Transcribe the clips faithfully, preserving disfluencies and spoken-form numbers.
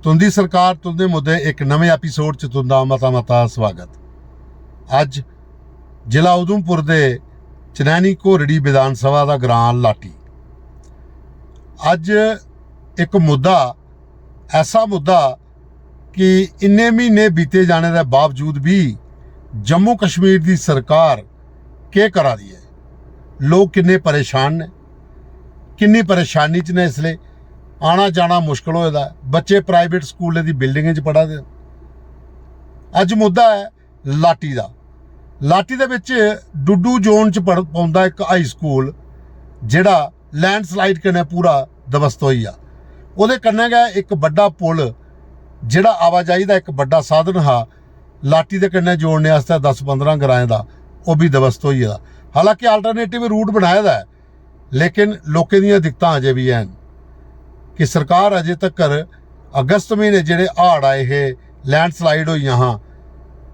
तुंदी सरकार, तुंदे मुद्दे इक नमें एपिसोड च तुंदा मता मता स्वागत। अज्ज जिला उधमपुर दे चनैनी घोरड़ी विधानसभा दा ग्रां लाटी। अज्ज इक मुद्दा, ऐसा मुद्दा कि इन्ने म्हीने बीते जाने दे बावजूद बी जम्मू कश्मीर दी सरकार केह् करा दी ऐ, लोक किन्ने परेशान न, किन्नी परेशानी च न, इसलै आना जाना मुश्कल होए दा ऐ। बच्चे प्राइवेट स्कूलें दी बिल्डिंगें च पढ़ा दे न। अज्ज मुद्दा ऐ लाटी दा। लाटी दे बिच डुड्डू जोन च पढ़ पौंदा इक हाई स्कूल, जेह्ड़ा लैंडस्लाइड कन्नै पूरा दबस्त होई गेआ। ओह्दे कन्नै गै इक बड्डा पुल, जेह्ड़ा आवाजाही दा इक बड्डा साधन हा, लाटी दे कन्नै जोड़ने आस्तै दस पंदरां ग्राएं दा, ओह् बी दबस्त होई गेदा। हालांकि अल्टरनेटिव रूट बनाए दा ऐ, लेकिन लोकें दियां दिक्कतां अजें बी हैन कि सरकार अजें तक्कर, अगस्त म्हीने जेह्ड़े हाड़ आए हे, लैंडस्लाइड होइयां हां,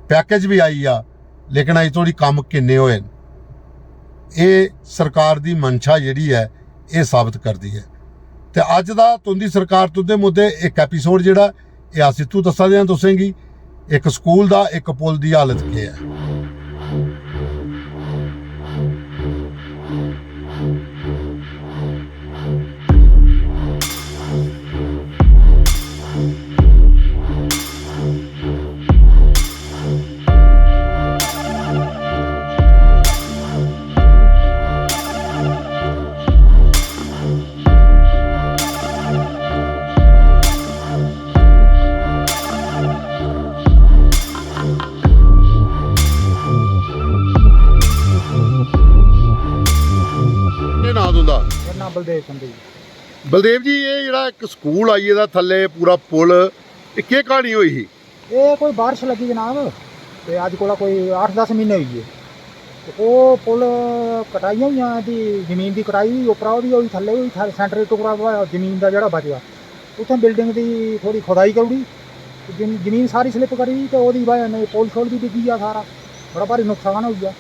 पैकेज बी आई गेआ, लेकिन अजें धोड़ी कम्म किन्ने होए न, एह् सरकार दी मंशा जेह्ड़ी ऐ, एह् साबत करदी ऐ। ते अज्ज दा तुं'दी सरकार तुं'दे मुद्दे इक एपिसोड जेह्ड़ा, एह् अस इत्थूं दस्सा दे आं तुसें गी, इक स्कूल दा, इक पुल दी हालत केह् ऐ। केह् नांऽ तुं'दा? मेरा नांऽ बलदेव सिंह जी। बलदेव जी, एह् जेह्ड़ा इक स्कूल आई गेदा थल्ले, पूरा पुल, एह् केह् क्हानी होई ही? एह् कोई बारिश लग्गी जनाब, ते अज्ज कोला कोई अट्ठ दस म्हीने होई गे। ते ओह् पुल कटाइयां होइयां, एह्दी जमीन दी कटाई होई, उप्परा ओह्दी होई, थल्ले होई, थ-, सैंटरी टुकड़ा जमीन दा जेह्ड़ा बचेआ, उत्थें बिल्डिंग दी थोह्ड़ी खुदाई करी ओड़ी। ते जम-, जमीन सारी स्लिप करी, ते ओह्दी बजह कन्नै पुल शुल बी डिग्गी गेआ सारा। बड़ा भारी नुकसान होई गेआ।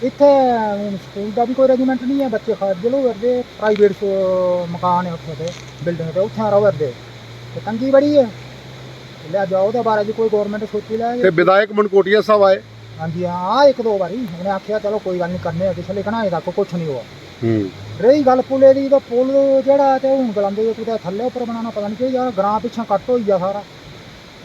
इत्थै हून स्कूल दा बी कोई अरेंजमेंट निं ऐ, बच्चे खज्जल होआ दे, प्राइवेट स्कू-, मकान ऐ उत्थै ते बिल्डिंग ते उत्थै र'वा दे। ते तंगी बड़ी ऐ। ते लिहाजा ओह्दे बारे च कोई गौरमैंट सोची लै। ते विधायक मनकोटिया साहब आए? हां जी, हां, आए इक दो बारी। उ'नें आखेआ, "चलो, कोई गल्ल निं, करने आं किश," लेकिन अजें तक कुछ निं होआ। हूं। रेही गल्ल पुलै दी, ते पुल जेह्ड़ा ऐ, ते हून गलांदे जे कुतै थल्ले उप्पर बनाना, पता निं केह् यार, ग्रां पिच्छें कट होई गेआ सारा।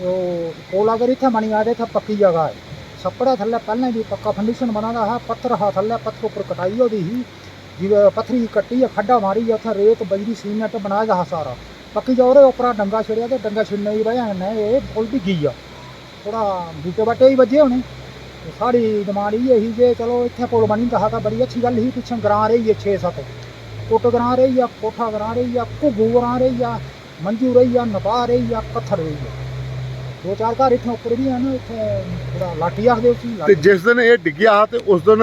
ओह् पुल अगर इत्थै बनी जा ते इत्थै पक्की जगह ऐ। छप्पड़ा थल्लै पैह्लें बी पक्का फाउंडेशन बना दा हा, पत्थर हा थल्लै, पत्थर उप्पर कटाई होई दी ही। जि'यां पत्थरी कट्टियै खड्डा मारियै उत्थै रेत, बजरी, सीमेंट बनाए दा हा सारा। पक्की जा, ओह्दे उप्परा डंगा छिड़ेआ ते डंगा छिड़ने दी बजह कन्नै एह् पुल डिग्गी गेआ। थोह्ड़ा बूटे बाटे बी बज्झे होने। ते साढ़ी डिमांड इ'यै ही जे चलो इत्थै पुल बनी जंदा हा तां बड़ी अच्छी गल्ल ही। पिच्छें ग्रांऽ रेही गे छे सत्त, कुट्ट ग्रांऽ रेही गेआ, कोठा ग्रांऽ रेही गेआ, घुग्गू ग्रांऽ रेही गेआ, मंजू रेही गेआ, नपाह् रेही गेआ, कत्थर रेही गेआ। दो चार घर इत्थें उप्पर बी हैन, इत्थें थोह्ड़ा लाटी आखदे उसी, ते लाटी। जिस दिन एह् डिग्गेआ हा ते उस दिन,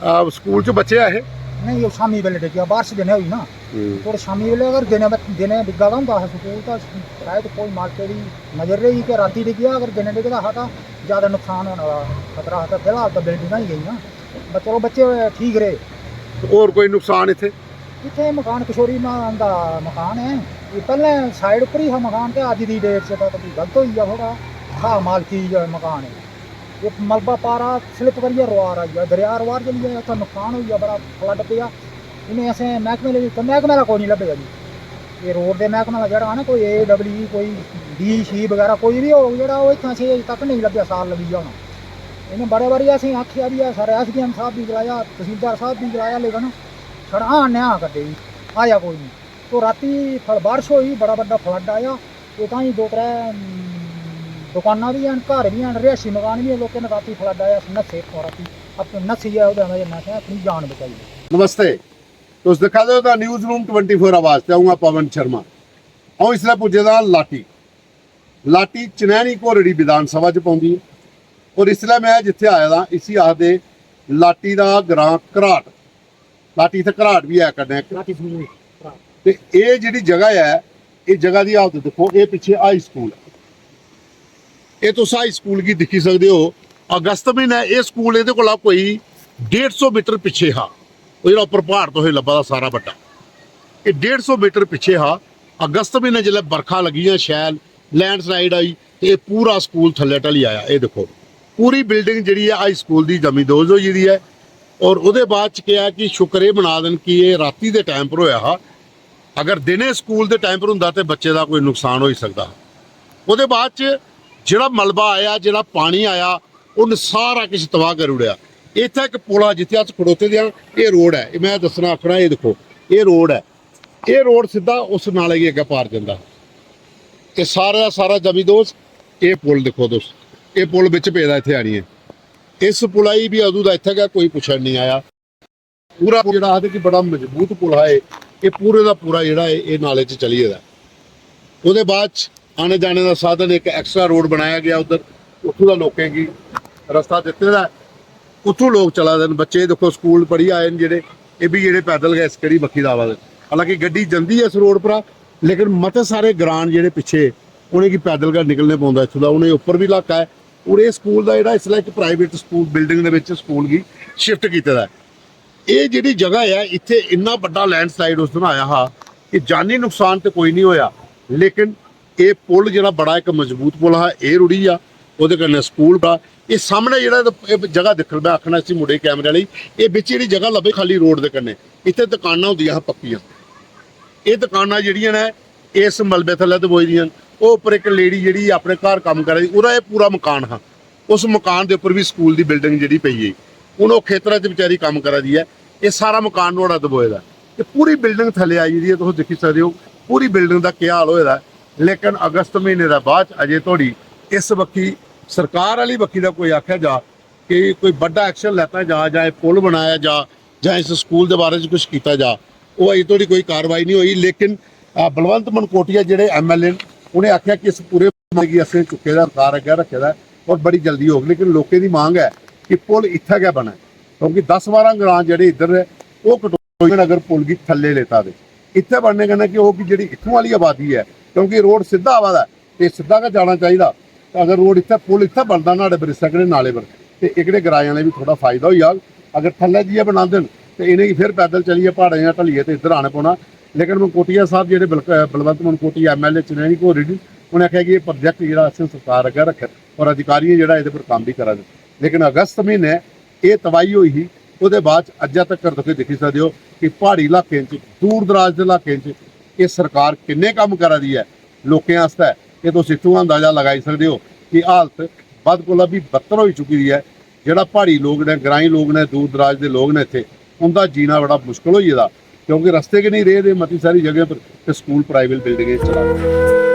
अ, स्कूल च बच्चे ऐ हे? नेईं, ओह् शामीं बेल्लै डिग्गेआ, बारश दिनै होई ना। हूं। थोह्ड़ा शामीं बेल्लै अगर दिनै ब-, दिनै डिग्गा दा होंदा हा स्कूल तां शायद कोई मालकै दी नज़र रेही कि रातीं डिग्गेआ, अगर दिनै डिग्गदा हा तां जैदा नुकसान होने दा खतरा हा। तां फिलहाल तां बिल्डिंगां ही गेइयां, बस चलो बच्चे ठीक रेह्। ते होर कोई नुकसान इत्थें? इत्थें मकान किशोरी मा-, दा मकान ऐ। एह् पैह्लें साइड उप्पर ही हा मकान, ते अज्ज दी डेट च तां कोई गलत होई गेआ थोह्ड़ा। हा मालकी गै मकान ऐ। एह् मलबा पारा स्लिप करियै रोआर आई गेआ, दरेआ रोआर चली गेआ, उत्थें नुकसान होई गेआ, बड़ा फ्लड पेआ। इ'नें असें मैह्कमे लेई, ते मैह्कमे दा कोई निं लब्भेआ जी। एह् रोड दे मैह्कमे दा जेह्ड़ा ना, कोई ए डब्ल्यू ई, कोई डी सी बगैरा कोई बी होग जेह्ड़ा, ओह् इत्थें असें अजें तक नेईं लब्भेआ, साल लग्गी गेआ होना। इ'नें बड़े बारी असें आखेआ बी ऐ, साढ़े एस डी एम साह्ब बी गलाया, तसीलदार साह्ब बी गलाया, लेकिन छड़ा हां ने हां करदे जी, आया कोई निं। तो रातीं फल-, बारिश होई, बड़ा बड्डा फ्लड आया। ते तां ई दो त्रै, अम, दुकानां बी हैन, घर बी हैन, रिहायशी मकान बी हैन, लोकें दे रातीं फ्लड आया, नस्से इत्थुआं रातीं। अप-, नस्सियै ओह्दे कन्नै असें अपनी जान बचाई लेई। नमस्ते, तुस दिक्खा दे ओ the news room twenty four आवाज ते अ'ऊं आं पवन शर्मा। अ'ऊं इसलै पुज्जे दा आं लाटी। लाटी चनैनी घोरड़ी विधान सभा च पौंदी ऐ। और इसलै में जित्थै आए दा, इसी आखदे लाटी दा ग्रां घराट। लाटी इत्थै घराट बी ऐ कन्नै इक। लाटी स्कूल घराट। ते एह् जेह्ड़ी जगह ऐ, एह् जगह दी हालत दिक्खो, एह् पिच्छे हाई स्कूल ऐ। एह् तुस हाई स्कूल गी दिक्खी सकदे ओ, अगस्त म्हीनै एह् स्कूल एह्दे कोला कोई डेढ़ सौ मीटर पिच्छे हा। ओह् जेह्ड़ा उप्पर प्हाड़ तुसें लब्भा दा सारा बड्डा, एह् डेढ़ सौ मीटर पिच्छे हा। अगस्त म्हीनै जिसलै बरखा लग्गियां शैल, लैंडस्लाइड आई ते एह् पूरा स्कूल थल्लै ढली आया। एह् दिक्खो, पूरी बिल्डिंग जेह्ड़ी ऐ हाई स्कूल दी जमींदोज होई गेदी ऐ। और ओह्दे बाद च केह् ऐ कि शुक्र एह् मना दे न कि एह् रातीं दे टाइम पर होया हा, अगर दिनें स्कूल दे टाइम पर होंदा ते बच्चे दा कोई नुकसान होई सकदा हा। ओह्दे बाद च जेह्ड़ा मलबा आया, जेह्ड़ा पानी आया, उन्न सारा किश तबाह करी ओड़ेआ। इत्थै इक पुल हा जित्थै अस खड़ोते दे आं, एह् रोड ऐ, एह् में दस्सना आखना, एह् दिक्खो, एह् रोड ऐ, एह् रोड सिद्धा उस नाले गी अग्गें पार जंदा। एह् सारा दा सारा जमींदोज, एह् पुल दिक्खो तुस, एह् पुल बिच पेदा इत्थै आनियै। इस पुला गी बी अदूं दा इत्थै गै कोई पुच्छन निं आया। पूरा जेह्ड़ा आखदे कि बड़ा मजबूत पुल हा एह्, एह् पूरे दा पूरा जेह्ड़ा ऐ, एह् नाले च चली गेदा ऐ। ओह्दे बाद च आने जाने दा साधन इक एक्स्ट्रा रोड बनाया गेआ उद्धर, उत्थूं दा लोकें गी रस्ता दित्ते दा ऐ। उत्थूं लोक चला दे न, बच्चे दिक्खो स्कूल पढ़ियै आए न जेह्ड़े, एह् बी जेह्ड़े पैदल गै इस केह्ड़ी बक्खी दा आवा दे न। हालांकि गड्डी जंदी ऐ इस रोड परा, लेकिन मते सारे ग्रांऽ न जेह्ड़े पिच्छे, उ'नेंगी पैदल गै निकलने पौंदा इत्थूं दा। उ'नें उप्पर बी इलाका ऐ, और एह् स्कूल दा जेह्ड़ा इसलै इक प्राइवेट स्कूल बिल्डिंग दे बिच स्कूल गी शिफ्ट कीते दा ऐ। एह् जेह्ड़ी जगह ऐ, इत्थै इन्ना बड्डा लैंडस्लाइड उस दिन आया हा कि जानी नुकसान ते कोई निं होया, लेकिन एह् पुल जेह्ड़ा बड़ा इक मजबूत पुल हा, एह् रुढ़ी गेआ। ओह्दे कन्नै स्कूल बड़ा, एह् सामनै जेह्ड़ा एह् जगह दिक्खन, में आखना इसी मुड़े कैमरे आह्ले गी, एह् बिच जेह्ड़ी जगह लब्भे खाल्ली रोड दे कन्नै, इत्थै दकानां होंदियां हियां पक्कियां, एह् दकानां जेह्ड़ियां न, एह् इस मलबे थल्लै दबोई दियां न। ओह् उप्पर इक लेडी जेह्ड़ी अपने घर कम्म करा दी, ओह्दा एह् पूरा मकान हा। उस मकान दे उप्पर बी स्कूल दी बिल्डिंग जेह्ड़ी पेई गेई। हून ओह् खेतरा च बेचारी कम्म करा दी ऐ। एह् सारा मकान नुहाड़ा दबोए दा ऐ। ते पूरी बिल्डिंग थल्ले आई गेदी ऐ, तुस दिक्खी सकदे ओ पूरी बिल्डिंग दा केह् हाल होए दा ऐ। लेकिन अगस्त म्हीने दे बाद च अजें धोड़ी इस बक्खी सरकार आह्ली बक्खी दा कोई आखेआ जा कि कोई बड्डा एक्शन लैता जा जां एह् पुल बनाया जा जां इस स्कूल दे बारे च कुछ कीता जा, ओह् अजें धोड़ी कोई कार्रवाई निं होई। लेकिन, अ, बलवंत मनकोटिया जेह्ड़े एमएलए न, उ'नें आखेआ कि इस पूरे मामले गी असें चुक्के दा, सरकार अग्गें रक्खे दा ऐ और बड़ी जल्दी होग। लेकिन लोकें दी मांग ऐ कि पुल इत्थै गै बनै, क्योंकि दस बारां ग्रां जेह्ड़े इद्धर न, ओह् कटोई नगर पुल गी थल्ले लेता दे। इत्थै बनने कन्नै केह् होग कि जेह्ड़ी इत्थूं आह्ली आबादी ऐ, क्योंकि रोड सिद्धा आवा दा ऐ, ते सिद्धा गै जाना चाहिदा। ते अगर रोड इत्थै, पुल इत्थै बनदा नुहाड़े पर, इस्सै कड़े नाले पर, ते एह्कड़े ग्राएं आह्लें बी थोह्ड़ा फायदा होई जाग। अगर थल्लै जाइयै बनांदे न ते इ'नेंगी फिर पैदल चलियै प्हाड़ें जां ढलियै ते इद्धर आना पौना। लेकिन मनकोटिया साहब जेह्ड़े बल-, बलवंत मनकोटिया एमएलए चनैनी घोरी जी, उ'नें आखेआ कि एह् प्रोजेक्ट जेह्ड़ा असें सरकार अग्गें रक्खे दा और अधिकारियें जेह्ड़ा एह्दे पर कम्म बी करा दे। लेकिन अगस्त म्हीनै एह् तबाही होई ही, ओह्दे बाद च अज्जै तक्कर तुस दिक्खी सकदे ओ कि प्हाड़ी इलाकें च, दूर दराज दे इलाकें च एह् सरकार किन्ने कम्म करा दी ऐ लोकें आस्तै, एह् तुस इत्थूं अंदाजा लगाई सकदे ओ कि हालत बद कोला बी बदतर होई चुकी दी ऐ। जेह्ड़ा प्हाड़ी लोक न, ग्राईं लोक न, दूर दराज दे लोक न इत्थै, उं'दा जीना बड़ा मुश्कल होई गेदा, क्योंकि रस्ते गै नेईं रेह् दे मती सारी जगहें पर, ते स्कूल प्राइवेट बिल्डिंगें च चला दे।